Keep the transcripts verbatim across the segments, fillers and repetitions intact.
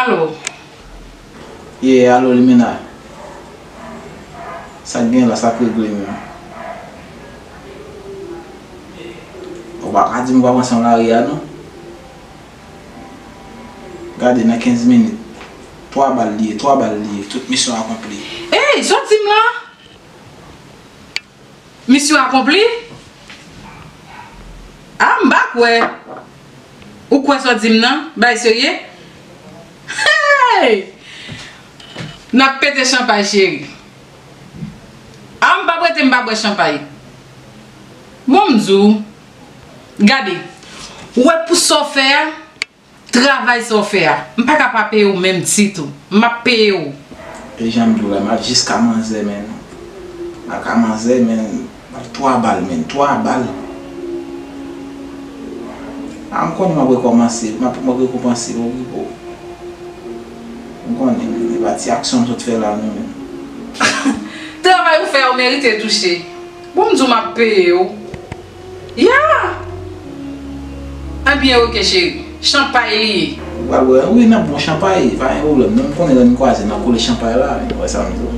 Alo. Yeah, alo, Limena. Sa k gen la, sa k regle menm? Ou pa ka di m w ap ansanm lari a, non. Gade, nan kenz minit, twa bal li ye, twa bal li ye, tout misyon akonpli. Ey, sa w di m la? Misyon akonpli? A, m pa kwè. Ou kwè sa w di m nan? Bay serye? Hey! N ap pete chanpay, cheri. A, m p ap rete, m pa bwè chanpay. Bon, m di w, gade, ou wè pou sa w fè a, travay sa w fè a, m pa ka pa peye w menm ditou. M ap peye w. E jan m di w la, m ap jiska manzè, menn. M ap ka manzè, menn. M ap twa bal, menn. Twa bal. A, m konnen m ap rekòmanse. M ap, m ap rekonpanse w, wi, bro. M konnen, menn. E pa ti aksyon m sot fè la, non, menn. Travay ou fè a, ou merite touche. Bon, m di w m ap peye w. Ya! Ebyen, oke, cheri. Chanpay li ye. Ou pral bwè? Wi, n ap bwè chanpay. Pa gen pwoblèm. Non, m konnen lè n kwaze, n ap kole chanpay la. Ou wè sa m di w?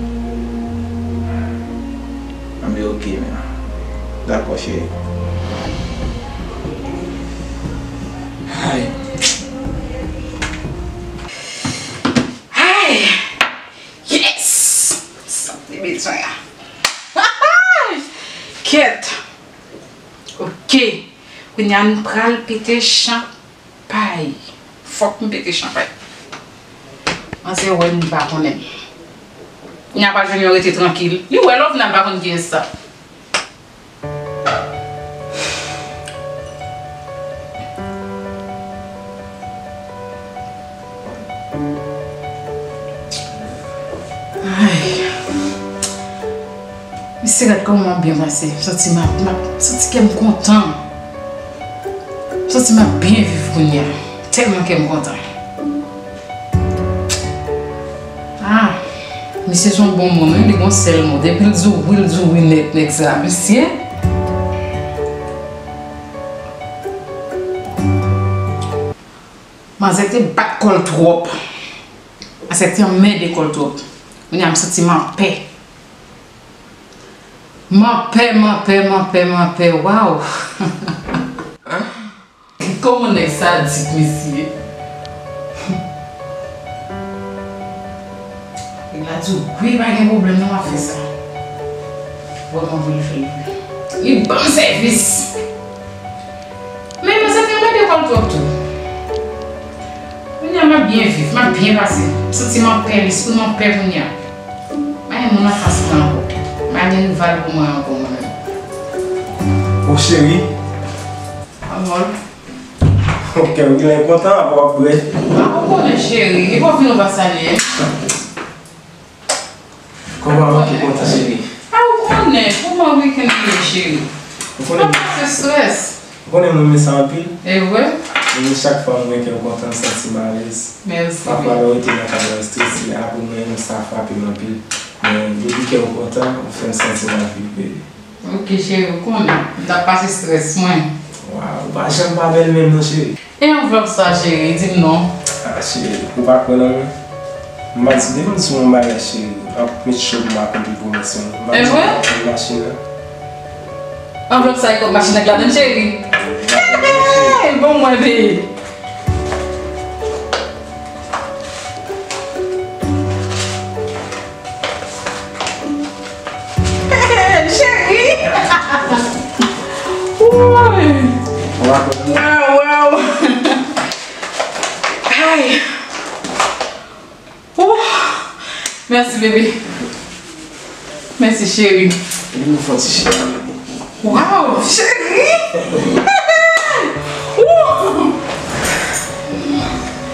Anben, oke, men. Dakò, cheri. Ay. Ay! Yes! Sa m te bezwen an. Kèt! Oke. Kounye a n pral pete chanpay. Fòk m pete chanpay. Manzè wè m li pa konnen m. Kounye a pa jwenn yon rete trankil. Li wè Lovna, l pa konn kiyès sa. Ay. Mesye, gad kòman m ap byen pase. M santi m ap, m ap, m santi kè m kontan. M santi m ap byen viv kounye a. Tèlman kè m kontan. Ah, misye se yon bon moun, wi, li gon sèl mo. Depi l di w wi, l di w wi nèt, nèg sa, mesye. Manzè te bat kò l twòp. Manzè te anmède kò l twòp. Kounye a, m santi m anpè. M anpè, m anpè, m anpè, m anpè. Waw! Kòman nèg sadik, mesye. Nèg la di w, wi, pa gen pwoblèm, non, m ap fè sa. Bon, mwen voye fè l vre. Li ban m sèvis. Men, manzè te anmède kò l twòp tou. Kounye a, m ap byen viv, m ap byen pase. M santi m anpè, lespri m anpè kounye a. Pa gen moun anfas mwen ankò. Pa gen rival pou mwen ankò, mwen menm. O cheri. Anmòl. Kè m genlè kontan, apa w ap bwè. A, ou konnen, cheri, e pa w vin ou pa salye. Kòman w ap kontan, cheri? A, ou konnen, kòman wikenn li ye, cheri? Ou konnen, pa pase strès. Ou konnen m renmen sa anpil. E vre? E chak fwa m wè kè w kontan, m santi m alèz. Mèsi, papa, baby. Lè w rete nan kay la, w estrese, apre mwen, sa frape m anpil. Men depi kè w kontan, ou fè m santi m ap viv, baby. Ok, cheri, ou konnen, m t ap pase strès mwen. Waw, ou pa janm pa bèl menm non, cheri. E anvlòp sa, cheri, di m non. Ah, cheri, ou pa kwè nan mwen? M pa di, depi m di w yon bagay, cheri, m ap met cho pou m akonpli pwomès mwen. M pa di w m ap vann machin nan. Anvlòp sa e kòb machin nan k ladann, cheri. Hey, bon mwen, baby. Cheri! Woy! Waw, waw! Ay! Ooh! Mèsi, bebe. Mèsi, cheri. Vin nou fè yon ti chita, bebe. Waw, cheri! Ooh!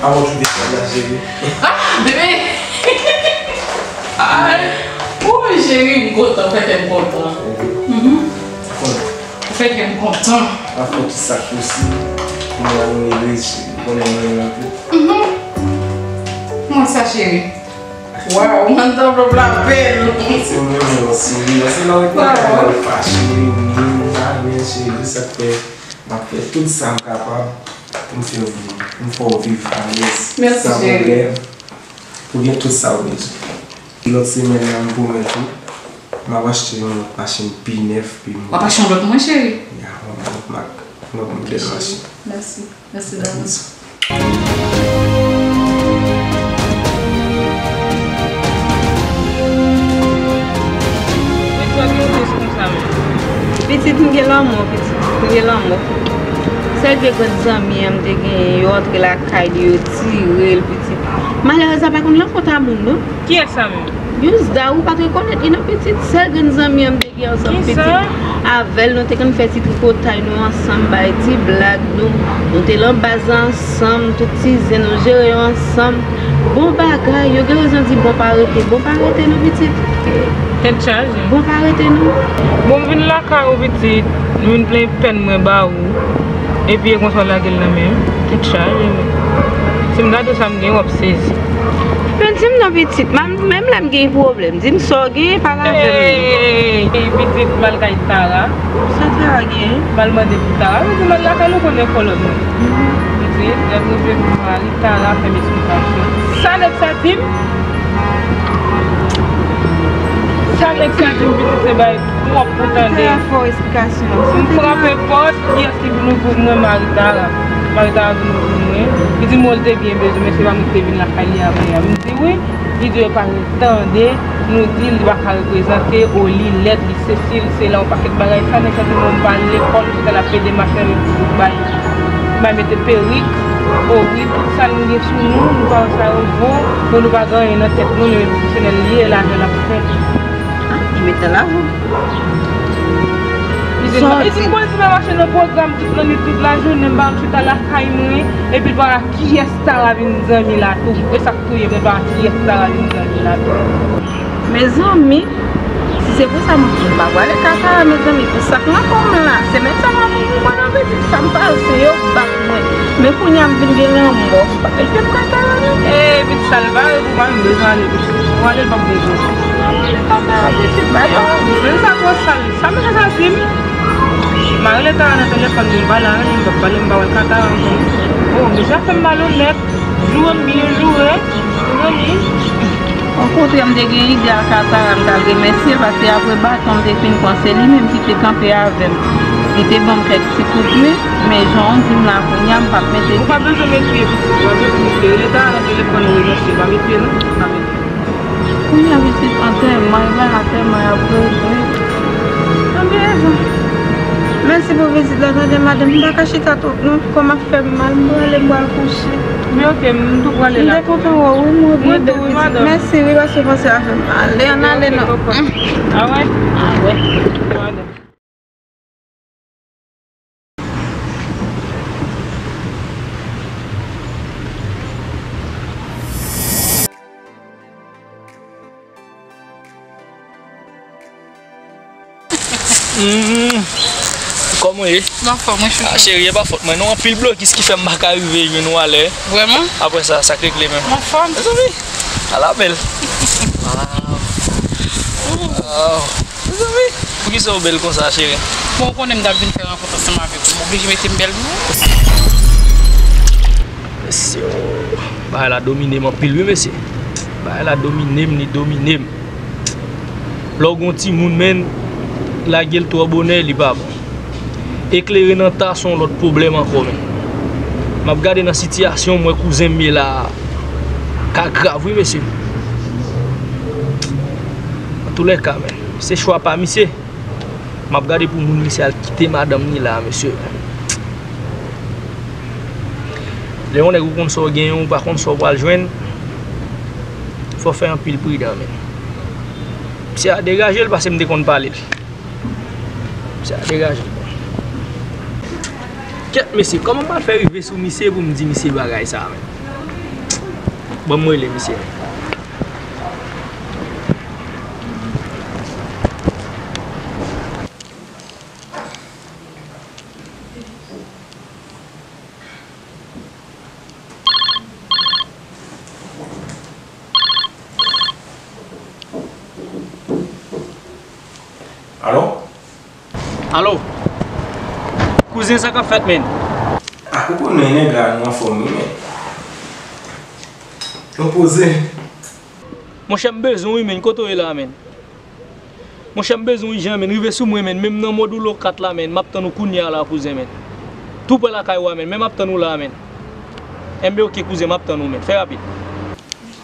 Avan w kite kay la, cheri. Ah, bebe! Ay! Ooh, cheri, m kontan, fè kè m kontan. Mhm. Ou fè kè m kontan. Pa fè tout sa k posib pou mwen, mwen ere, cheri. Konnen mwen renmen anpil. Mhm. Mwen sa, cheri. Waw, mwen t anvlòp la bèl. Se mwen menm, se mwen. Se lè w ret nan kay la, w fache, ou menm, ou pa renmen, cheri, se sa k fè m ap fè tout sa m kapab M fè w viv, m fè w viv alèz. Mèsi, cheri. San pwoblèm. Ou gen tout sa w bezwen. Lòt semèn nan, m pwomèt ou, m ap achte yon lòt machin pi nèf, pi modèl. W ap achte yon lòt mwen, cheri? Ya, yon lòt mak, yon lòt modèl machin. Mèsi. Mèsi davans. Pitit, m gen lanmò, pitit, m gen lanmò. Sèl vye grann zanmi an m te genyen, yo antre lakay li, yo tire l, pitit. Malerèz la pa konn lan kont a moun, non. Kiyès sa menm? Yuzda, ou pa t rekonèt li, non, pitit? Sèl grann zanmi an m te gen ansanm, pitit. Avè l, nou te konn fè ti tripotay nou ansanm, bay ti blag nou. Nou te lan baz la ansanm, tout ti zen nou jere yo ansanm. Bon bagay, yo gen rezon di bon pa rete, bon pa rete non, pitit. Tèt chaje. Bon pa rete non. Bon, m vin lakay ou, pitit, m vin plenn pèn mwen ba ou. Epi e konsa w lage l nan men m. Tèt chaje, men. Si m gade w sa m gen, w ap sezi. Men di m non, pitit, menm lè m gen pwoblèm, di m sa w gen, pale avè m non. Ey, pitit, m al kay Tara. Sa Tara gen? M al mande pou Tara. Pitit, m al lakay li, ou konnen kolòn mwen. Pitit, lè m rive pou mari Tara fè m esplikasyon. Sa nèg sa di m? Sa nèg sa di m, pitit, se bay twòp pou tande. Tara fè w esplikasyon. M frape pòt, kiyès ki vin ouvri pou mwen? Mari Tara. Mari Tara vin ouvri mwen. Li di m, o, l te byen bezwen, men se pa mwen ki te vin lakay li avè a. M di wi. Li di yo pa vle tande nou di l li pa ka reprezante, o, li lèd, li sesi, li sela, yon pakèt bagay. Sa nèg sa di m, m pa al lekòl, m te al ap pede mache avèk ti bout bay. M al mete perik, o wi, tout sa nou gen sou nou, nou pa wè sa yo vo, bon, nou pa gen anyen nan tèt nou, li menm pwofesyonèl li ye, lajan l ap fè. Ah, li met nan lajan. Li di m, li di m, bon, li di m, m ap mache nan pwogram tout lannwit, tout lajounen, m pa janm chita lakay mwen, epi l pa wè kiyès Tara vin zanmi la tou. E sa k touye m, l pa wè kiyès Tara vin zanmi la tou. Mezanmi, si se pou sa, m, m pa prale ka Tara, mezanmi, pou sa k nan kò m la. Se menm sa m ap pou mwen nan pitit, sa m pase, yo bat mwen. Men kounye a m vin gen lanmò, m pa ka kite m ka Tara non. E, pitit, sa l bare pou mwen, m bezwen ale, pitit. Ou ale, l p ap bezwen. Ou ale ka Tara, pitit, bay Tara. Men sa twò sal. Sa mesye sa di m? M a rele Tara nan telefòn, men m pale avè l, m p ap pale, m pa wè l ka Tara ankò non. O, mesye a fè m malonèt, joure m byen joure, mezanmi. Okontrè, m te gen ide ak Tara, m t al remèsye l, paske apre baton m te fin pran, se li menm ki te kanpe avè m. Li te ban m kèk ti kout men, men jan w di m la kounye a, m p ap mete. Ou pa bezwen mete pitit, ou pa bezwen mete. Rele Tara nan telefòn ou remèsye l, pa mete non, pa mete. Kounye a pitit, antèman, e bay antèman y ap regle. Anben, Eva, mèsi pou vizit la, tande madanm, m pa ka chita twòp non, kò m ap fè m mal, m prale, m pral kouche. Men oke, m tou prale la. M te kontan wè w wi, m obliye bèl pitit. Mèsi wi, paske w panse avè m. Ale, ann ale non. Awè. Awè. Hmm. Kòman w ye? M anfòm, wi, chouchou. Ah, cheri, e pa fòt mwen non. Anpil blokis ki fè m pa ka rive jwenn ou alè. Vrèman? Apre sa, sa k regle menm? M anfòm. Mezanmi, ala bèl. Waw. Waw. Mezanmi, poukisa w bèl konsa, cheri? Bon, ou konnen m t ap vin fè rankont ansanm avèk ou. M oblije mete m bèl pou ou. Mesye, bagay la domine m anpil, wi, mesye. Bagay la domine m, li domine m. Lè w gon timoun, menn, lage l twò bonè, li pa bon. Eklere nan ta se yon lòt pwoblèm ankò, menn. M ap gade nan sitiyasyon m wè kouzen m ye la a, ka grav, wi, mesye. Antoulèka, menn, se chwa pa misye. M ap gade pou moun misye al kite madanm ni la, mesye. Lè yon nèg ou konn sa w genyen, ou pa konn sa w pral jwenn, fò w fè anpil pridan, menn. Misye a degaje l pase m te konn pale l. Misye a degaje l. Kèt, mesye, kòman m pral fè rive sou misye pou m di misye bagay sa a, menn? Ban m rele misye. Alo? Alo? Kouzen, sa k ap fèt, menn? Ah, Konnen nèg la nou anfòm wi, men. Nou poze. Monchè, m bezwen w wi, menn. Kote w ye la, menn? Monchè, m bezwen w ijan, menn. Rive sou mwen, menn. Menm nan Modoulo kat la, menn. M ap tann ou kounye a la, kouzen, menn. Tou prè lakay ou a, menn. Men m ap tann ou la, menn. Enben, oke, kouzen, m ap tann ou, menn. Fè rapid.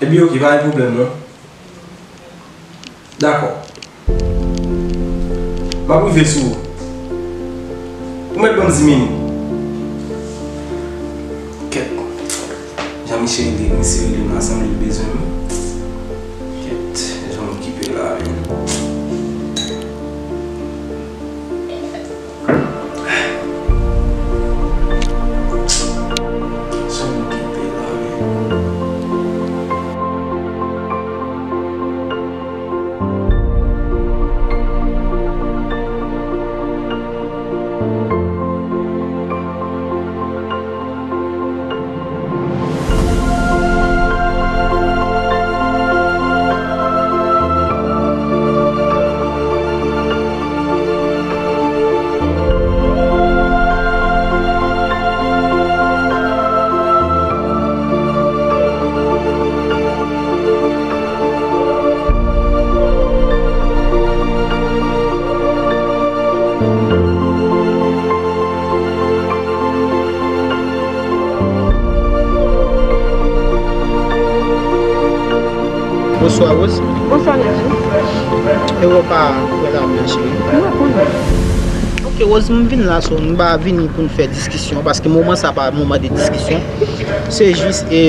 Enben, oke, pa gen pwoblèm, non. Dakò. M ap rive sou ou. Ou mèt ban m di minit. Kèt. Jan misye rele, misye rele m la, sanble l bezwen m. Kèt, jan m okipe la, menn. Bonswa, Rose. Bonswa, Nelson. E ou pa wè la byen, cheri? Mwen konn. Ok, Rose, m vin la, so, m pa vini pou n fè diskisyon, paske moman sa pa moman de diskisyon. Se jis, e,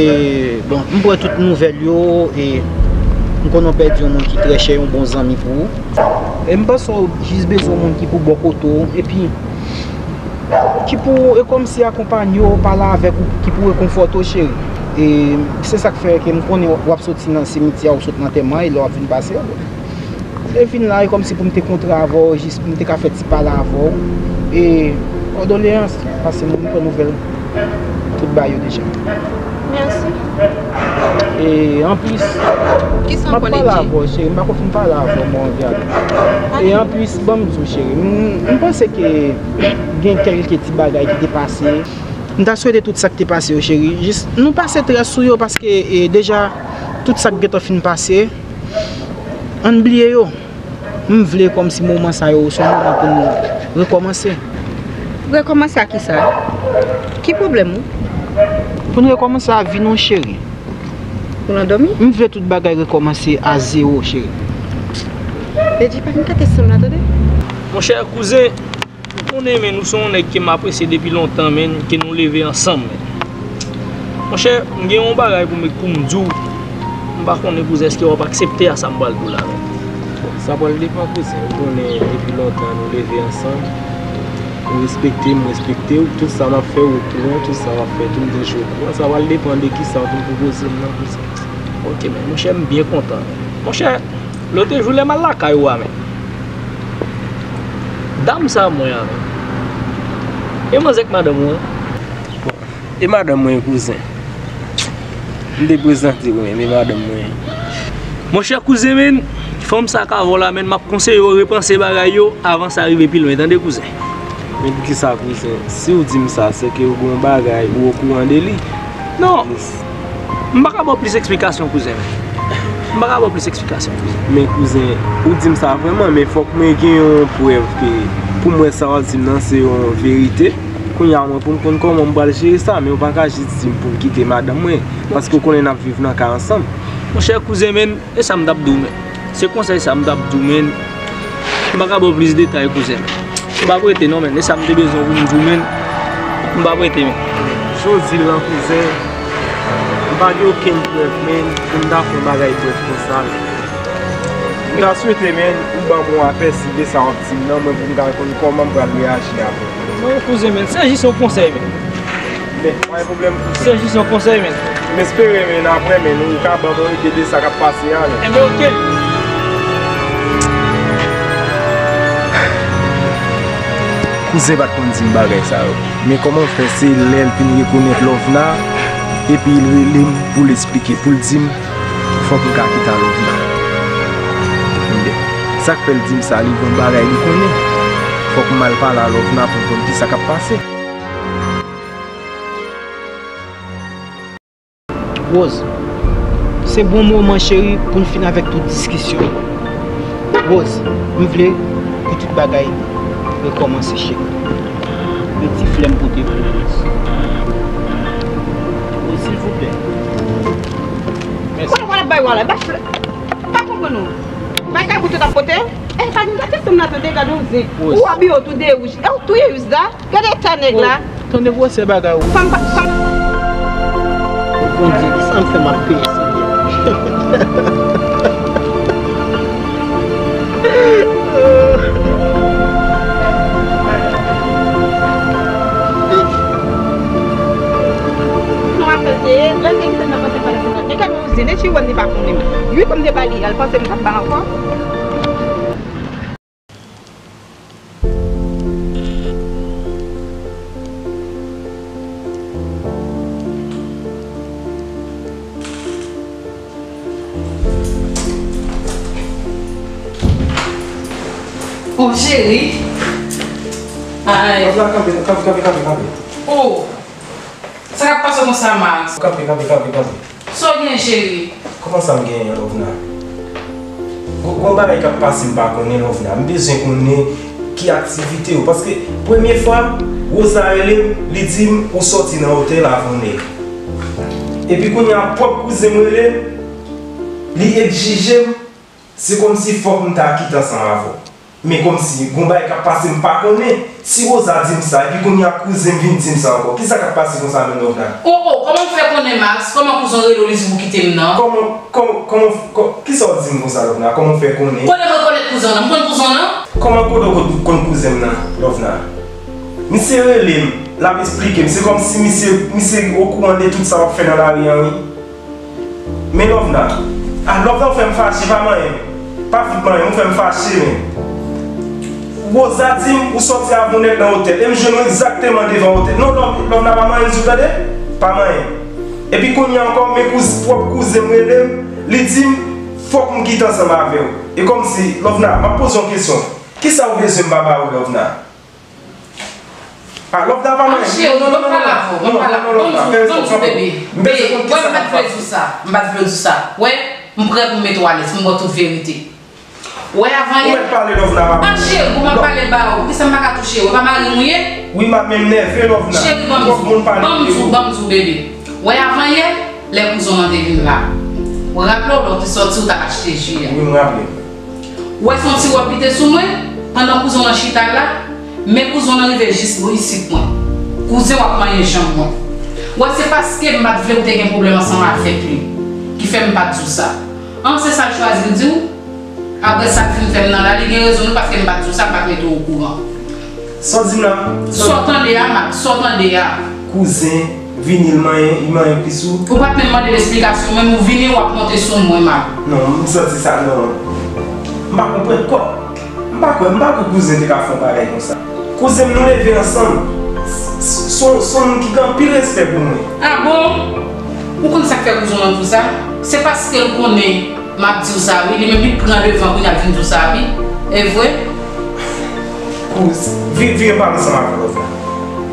bon, m pran tout nouvèl yo, e m konnen w pèdi yon moun ki trè chè, yon bon zanmi pou ou. E m panse w jis bezwen yon moun ki pou bò kote w, epi ki pou, e kòmsi akonpanye w, pale avèk ou, ki pou rekonfòte w, cheri. E se sa k fè ke m konnen w ap soti nan simityè, w sot nan antèman, e lè w ap vin pase, e vin la, e kòmsi pou m te kontre avè w, jis pou m te ka fè ti pale avè w. E kondoleyans, paske mwen m pran nouvèl tout bagay yo deja. Mèsi. E anplis, m ap pale avè w, cheri, m pa ko fin pale avè w, mwen anvi ale. E anplis, ban m di w, cheri, m, m panse ke gen kèlke ti bagay ki te pase. M ta swete tout sa k te pase yo, cheri. Jis, nou pa strès sou yo, paske, e, deja, tout sa k gentan fin pase, ann bliye yo. M vle kòmsi moman sa yo, se yon moman pou nou rekòmanse. Rekòmanse a kisa? Ki pwoblèm ou? Pou n rekòmanse a vi nou, cheri. Pou n andòmi? M vle tout bagay rekòmanse a zewo, cheri. Bedjy, pa vin kate sanm la, tande? Monchè, kouzen, ou konnen, men, ou se yon nèg ke m apresye depi lontan, men, ke nou leve ansanm, men. Monchè, m gen yon bagay pou m, pou m di w. M pa konnen, kouzen, èske w ap aksepte a sa m pral di w la, men. Sa pral depann, kouzen. Ou konnen, depi lontan, nou leve ansanm. Ou respekte m, m respekte w. Tout sa m ap fè, ou okouran. Tout sa w ap fè tou, m toujou okouran. Sa pral depann de kisa w vin pwopoze m nan, kouzen. Ok, men, monchè, m byen kontan. Monchè, lòt jou, lè m al lakay ou a, men. Dam sa mwen an, men. E manzè k madanm ou an? Bon, e madanm mwen, kouzen. M te prezante w, men, e madanm mwen. Monchè kouzen, men, fanm sa k avè w la, men, m ap konseye w repanse bagay yo avan sa rive pi lwen, tande, kouzen? Men poukisa, kouzen? Si w di m sa, se ke w gen yon bagay, ou okouran de li. Non. M pa ka ba w plis eksplikasyon, kouzen, men. M pa ka ba w plis eksplikasyon, kouzen. Men, kouzen, ou di m sa vrèman, men fòk mwen gen yon prèv ke pou m wè sa w ap di m nan se yon verite. Kounye a, mwen, pou m konn kòman m pral jere sa, men ou pa ka jis di m pou m kite madanm mwen, paske w konnen n ap viv nan kay ansanm. Monchè kouzen, men, e sa m t ap di w, men. Se konsèy sa m t ap di w, men. M pa ka ba w plis detay, kouzen. M p ap rete, non, men. E sa m te bezwen pou m di w, men. M p ap rete, men. Jan w di l lan, kouzen, m pa gen okenn prèv, men, pou m ta fè yon bagay brèf konsa, men. M ta swete, men, ou ban m yon apèsi de sa w ap di m nan, mwen, pou m ka konn kòman m pral reyaji apre. Non, kouzen, men, se jis yon konsèy, men. Men, pa gen pwoblèm, kouzen. Se jis yon konsèy, men. M espere, men, apre, men, ou ka ban m yon ide de sa k ap pase a, men. Enben, oke. Kouzen pa t konn di m bagay sa yo. Men kòman fè se lè l fin rekonèt Lovna, epi l rele m pou l esplike, pou l di m fòk m ka kite a Lovna. Ebyen, sa k fè l di m sa, li gen yon bagay li konnen. Fòk m al pale a Lovna pou m konn kisa k ap pase. Rose, se bon moman, cheri, pou n fin avèk tout diskisyon. Rose, m vle pou tout bagay rekòmanse, cheri. Yon ti flè m pote pou ou, Rose. Rose, silvouplè. Mèsi. Wala, wala, bay, wala, bay flè. M pa konprann ou. Bay kay pou tout ap pote. Eh, pa gen gate fanm nan tande, gade yon zen. Rose. Ou abiye w tou de wouj. E w touye Yusda. Gade eta nèg la. Tande gwosè bagay ou. Fanm pa, fanm. Bondye, kisa m fè m ap peye, Senyè? Non, apèl te ye, lè te kite nan panse pale pou mwen. E gade yon zen, e ti wè m li pa konnen m. Ui, kòm te ba li, al panse m t ap ba l ankò. Oh, cheri. Ay. Hop la, kanpe, kanpe, kanpe, kanpe, kanpe. Oh. Sa k ap pase konsa, Max? Kanpe, kanpe, kanpe, kanpe. Sa w gen, cheri? Kòman sa m genyen, Lovna? Gon, gon bagay k ap pase m pa konnen, Lovna. M bezwen konnen ki aktivite w. Paske premye fwa, Rosa rele m, li di m ou sòti nan otèl avè yon nèg. Epi kounye a, pwòp kouzen m rele m, li egzije m, se kòmsi fòk m ta kite ansanm avè w. Men kòmsi gon bagay k ap pase m pa konnen. Si Rosa di m sa, epi kounye a kouzen m vin di m sa ankò. Kisa k ap pase konsa menm, Lovna? Oh, oh, kòman w fè konnen, Max? Kòman kouzen w rele w, li di w pou kite m nan? Kòman, kòman, kòman, kò-, kisa w di m konsa, Lovna? Kòman w fè konnen? Kote mwen konèt kouzen w nan? M konn kouzen w nan? Kòman kote w konn, konn kouzen m nan, Lovna? Misye rele m, l ap esplike m. Se kòmsi misye, misye okouran de tout sa w ap fè nan lari an, wi. Men Lovna, ah, Lovna, ou fè m fache, pa manyen m. Pa fout manyen m, ou fè m fache, men. Rosa di m ou sòti avè yon nèg nan otèl, e m jwenn ou egzakteman devan otèl. Non, Lov-, Lovna, pa manyen m di w, tande? Pa manyen m. Epi kounye a ankò, men kouz-, pwòp kouzen m rele m, li di m fòk m kite ansanm avè w. E kòmsi, Lovna, m ap poze w yon kesyon. Kisa w bezwen m pa ba ou, Lovna? Ah, Lovna, pa manyen. Ah, cheri, non, non, non, non, non, non, non, non, Lovna, fè respè, bebe. M bezwen konn kisa k ap pase. Wè, m pa t vle di w sa. M pa t vle di w sa. Wè, m prè pou m mete w alèz, pou m ba w tout verite. Wè, avan yè. Ou mèt pale, Lovna, pa manyen. Ah, cheri, pou m ap pale ba ou. Kisa m pa ka touche? Wè, pa mari m ou ye? Wi, m ap menm nève, Lovna. Cheri, ban m di w, ban m di w, ban m di w, bebe. Wè, avan yè, lè kouzen w nan te vin la. Ou raple w, lè w te sòti, ou t ap achte ji a. Wi, m raple m. Wè, se yon ti wòb ki te sou mwen, pandan kouzen w nan chita la, men kouzen w nan rive jis bò isit mwen. Kouzen w ap manyen janm mwen. Wè, se paske m pa t vle pou te gen pwoblèm ansanm avèk li, ki fè m pa t di w sa. An, se sa l chwazi l di w? Apre sa l fin fè m nan la, li gen rezon wi, paske m pa t di w sa, m pa t mete w okouran. Sa w di m la? Sa w tande a, Mak, sa w tande a. Kouzen vini, l manyen, li manyen plis ou. Ou pa t menm mande m esplikasyon, menm ou vini, w ap monte sou mwen, Mak. Non, m santi sa, non. M pa konprann kò. M pa kwè, m pa kwè kouzen te ka fè yon bagay konsa. Kouzen m, nou leve ansanm. S-, s-, s-, se yon moun ki gen anpil respè pou mwen. Ah bon? Ou konn sa k fè kouzen w nan tou sa? Se paske l konnen m ap di w sa wi, li menm li pran devan pou l ap vin di w sa wi. E vre? Kouz, vi-, vire pale ansanm avè w, Lovna.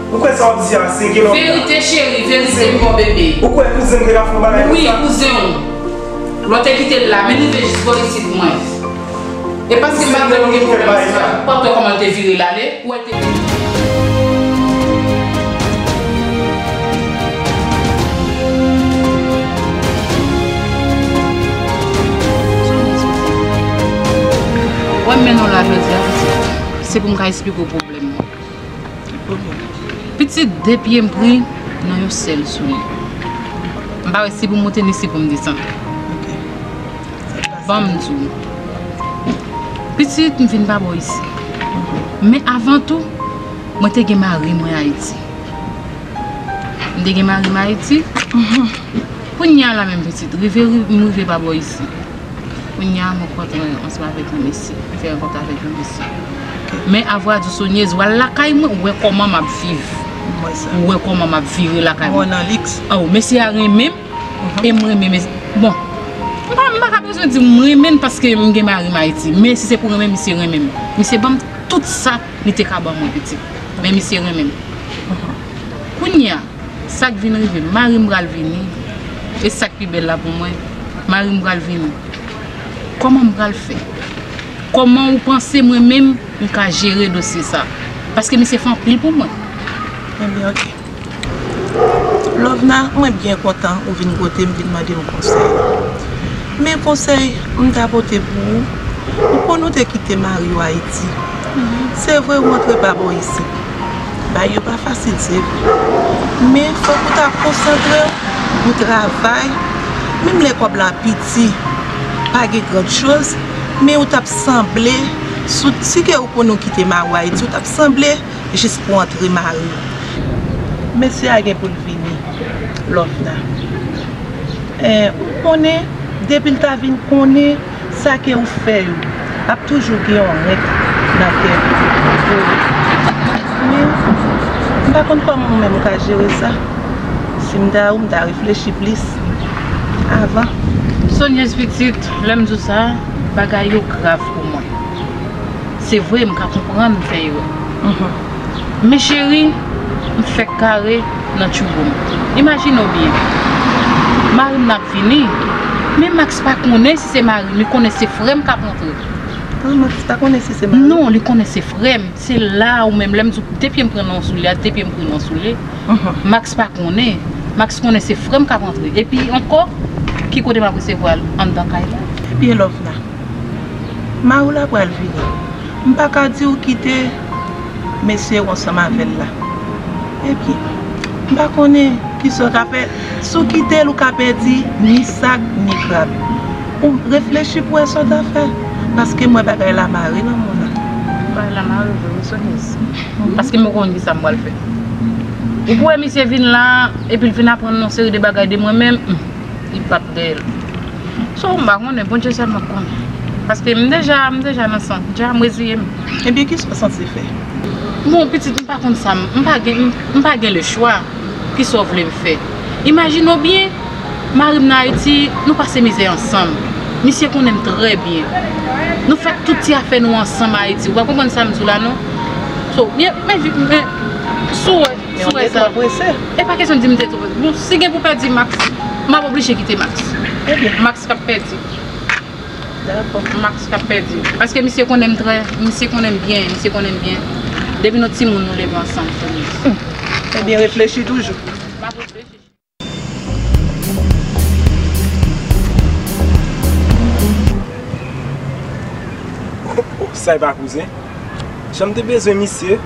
Ou kwè sa w ap di a, se gen lòt la? Verite, cheri, verite, m bon bebe. Ou kwè kouzen m te ka fè yon bagay konsa? Wi, kouzen w. Lè w te kite l la, men rive jis bò isit mwen. E paske m pa vle nou gen pwoblèm ansanm, ou pa t wè kòman l te vire l ale? Ou wè l te Wè m mennen w la jodi a, pitit. Se pou m ka esplike w pwoblèm mwen. Pitit, de pye m pri nan yon sèl souye. M pa wè si pou m monte ni si pou m desann. Ban m di w. Pitit, m vin pa bò isi. Men avan tou, mwen te gen mari mwen Ayiti. M te gen mari m Ayiti. Kounye a la menm pitit, rive, ri-, m rive pa bò isi. Kounye a m rankontre ansanm avèk yon mesye. M fè rankont avèk yon mesye. Men avwa di sonyez, w al lakay mwen, ou wè kòman m ap viv. M wè sa. Ou wè kòman m ap vire lakay mwen. Mwen nan liks. Oh, mesye a renmen m, e m renmen mesye. Bon, m pa, m pa ka bezwen di m renmen l paske m gen mari m Ayiti. Men si se pou renmen, misye renmen m. Misye ban m tout sa li te ka ban mwen, pitit. Men misye renmen m. Kounye a, sa k vin rive, mari m pral vini. E sa k pi bèl la pou mwen, mari m pral vini. Kòman m pral fè? Kòman ou panse mwen menm m ka jere dosye sa? Paske misye fè anpil pou mwen. Ebyen, oke. Lovna, mwen byen kontan ou vin kote m, vin mande m konsèy. Men konsèy m ta pote pou ou, ou konn ou te kite mari w Ayiti. Se vre ou antre pa bò isit. Bagay yo pa fasil, se vre. Men fòk ou ta konsantre w, ou travay. Menm lè kòb la piti, pa gen gran choz, men ou t ap sanble, sou, si ke ou konn ou kite mari w Ayiti, ou t ap sanble jis pou antre mari w. Mesye a gen pou l vini, Lovna. Eh, ou konnen, depi l ta vin konnen sa ke ou fè yo, ap toujou gen yon rent nan kè l pou ou. Men, m pa konn kòman ou menm ou ka jere sa. Si m ta ou, m ta reflechi plis avan. Sonyèz pitit, lè m di w sa, bagay yo grav pou mwen. Se vre, m ka konprann m fè erè. Mhm. Men cheri, m fèk kare nan tchoubo m. Imajine w byen. Mari m ap vini, men Max pa konnen si se mari m, li konnen se frè m k ap rantre. Ah, Max pa konnen si se mari m? Non, li konnen se frè m. Se la ou menm, lè m di w, de pye m pran nan yon soulye, a de pye m pran nan yon soulye. Mhm. Max pa konnen. Max konnen se frè m k ap rantre. Epi ankò, ki kote m ap resevwa l? Anndan kay la. Ebyen, Lovna, mari w la pral vini. M pa ka di w kite mesye w ansanm avè l la. Ebyen, m pa konnen kisa w ka fè. Si w kite l, ou ka pèdi ni sag, ni krab. Ou reflechi pou wè sa w ta fè. Paske m wè bagay la mare nan mwen la. Bagay la mare vre, wi, Sonyèz. Paske m konn kisa m pral fè. Ou pou wè misye vin la, epi l vin aprann yon seri de bagay de mwen menm, hmm, li p ap dèyè l. So, m pa konnen, Bondye sèlman k konnen. Paske m deja, m deja nan san, deja m reziye m. Ebyen, kisa w sanse fè? Bon, pitit, m pa konn sa, m, m pa gen, m, m pa gen lechwa. Kisa w vle m fè? Imajine w byen, mari m nan Ayiti, nou pase mizè ansanm. Misye konnen m trè byen. Nou fè tout ti afè nou ansanm Ayiti. Ou pa konprann sa m di w la, non? So, men, men, men, si w wè, si w wè sa. E pa kesyon di m te twò prese. Bon, si gen pou pèdi Max, m ap oblije kite Max. Ebyen. Max k ap pèdi. Dakò. Max k ap pèdi. Paske misye konnen m trè, misye konnen m byen, misye konnen m byen. Depi nou timoun, nou leve ansanm, Sonyèz. Ebyen, reflechi toujou. M ap reflechi. Oh, oh, sa e pa kouzen? Jan m te bezwen misye.